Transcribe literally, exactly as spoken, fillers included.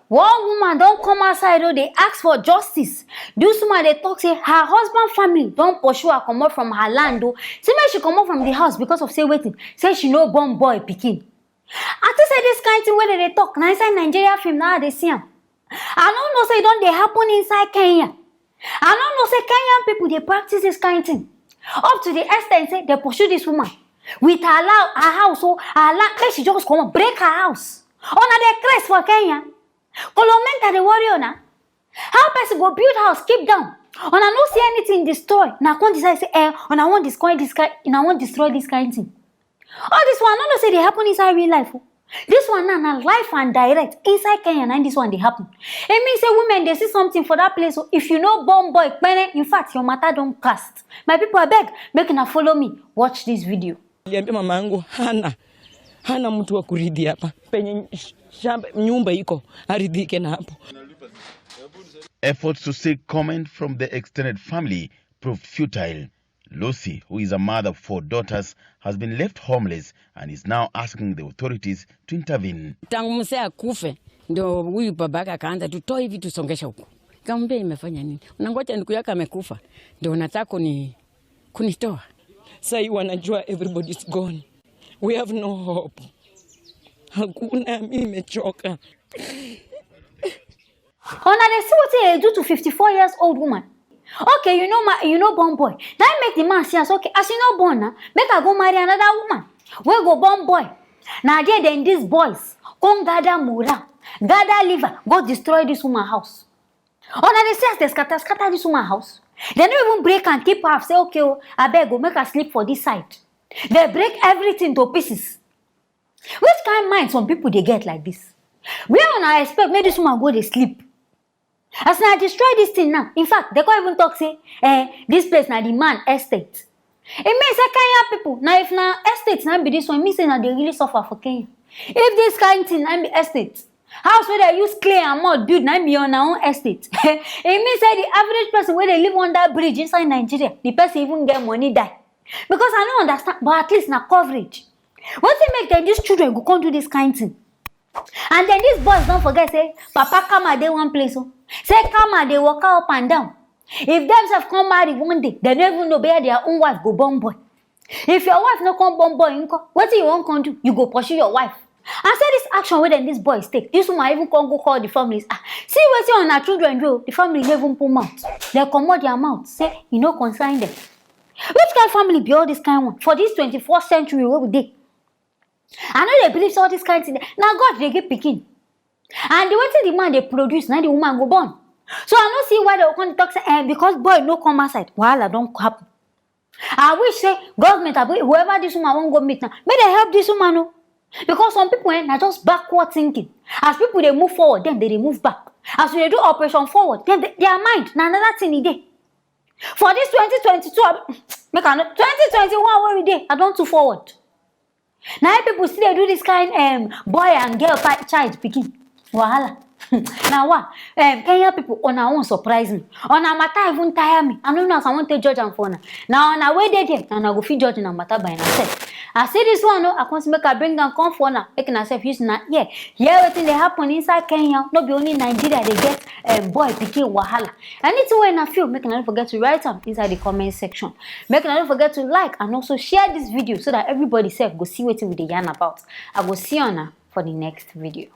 One woman don come outside o, dey ask for justice. This woman dey talk say her husband family don pursue her comot from her land o, say make she comot from the house because of say wetin, say she no born boy pikin. I think say this kind thing wey dem dey talk na inside Nigeria film na I dey see am. I no know say e don dey happen inside Kenya. I no know say Kenyan people dey practice this kind thing up to the extent say dem pursue this woman with her, her house o, her land, make she just comot, break her house. Una dey craze for Kenya. Kolo mental dey worry una. How person go build house, keep down? Una no see anything destroy, una come decide say eh, una wan destroy this kind, una wan destroy this kind thing. All this one, I no know say dey happen inside real life o. This one now na live and direct inside Kenya na this one dey happen. E mean say women dey see something for that place o. If you no born boy kpere, in fact your matter don cast. My people, abeg make una follow me watch this video. Niliambia mama yangu hana hana mtu wa kurithi hapa penye sh- shamba nyumba iko aridhike na hapo. Efforts to seek comment from the extended family proved futile. Lucy, who is a mother of four daughters, has been left homeless and is now asking the authorities to intervene. Tangu mzee akufe ndio huyu babaka akaanza tutoe hivi tusongesha huku. Nikamwambia imefanya nini? Unangoja ndugu yako amekufa ndio unataka kuni kunitoa? Sahii wanajua everybody's gone. We have no hope. Hakuna, mimi nimechoka. Una dey see wetin e dey do to fifty-four years old woman? Okay, you no ma you no born boy. Na im make the man see am say okay, as you no born na, make I go marry another woman wey go born boy. Na there dem these boys come gather morale, gather liver, go destroy this woman house. Una dey see as dem scatter scatter this woman house? Dem no even break am keep half say okay o, abeg o, make I sleep for this side. Dem break everything to pieces. Which kind mind some people dey get like this? Where una expect make this woman go dey sleep? As una destroy this thing now, in fact, dem come even talk say eh, this place na the man estate. E mean say Kenya people, na if na estate na be this one, e mean say na dey really suffer for Kenya. If this kind thing na be estate, house wey dem use clay and mud build na be una own estate, e mean say the average person wey dey live under bridge inside Nigeria, the person even get money die. Because I no understand, but at least na coverage. Wetin make dem these children go come do this kind thing? And then these boys don forget say papa karma dey one place o. Say karma dey waka up and down. If dem sef come marry one day, dem no even know whether their own wife go born boy. If your wife no come born boy nko, wetin you wan come do? You go pursue your wife. And say this action wey dem these boys take, this woman even come go call the families. Ah, see wetin una children do o. The family no even put mouth. Dem comot their mouth say e no concern dem. Which kind family be all this kind one for this twenty-first century wey we dey? I no dey believe say all this kind thing na God dey give pikin. And the wetin the man dey produce na the woman go born. So I no see why dem go come dey talk say eh, because boy no come outside, wahala don happen. I wish say government abi whoever this woman wan go meet now, make dem help this woman o. Because some people eh, na just backward thinking. As people dey move forward, dem dey dey move back. As we dey do operation forward, dem dey, their mind na another thing e dey. For this twenty twenty-two, abi, make I no twenty twenty-one wey we dey, I don too forward. Na im people still dey do this kind um, boy and girl fi- child pikin wahala. Na wa um, Kenya people, una own surprise me. Una matter even tire me. I no know as I wan take judge am for una. Na una wey dey there, na una go fit judge una matter by una sef. I see this one o, I come say make I bring am come for una, make una sef use una ear hear wetin dey happen inside Kenya. No be only Nigeria dey get um, boy pikin wahala. Anything wey una feel, make una no forget to write am inside the comment section. Make una no forget to like and also share this video so that everybody sef go see wetin we dey yarn about. I go see una for the next video.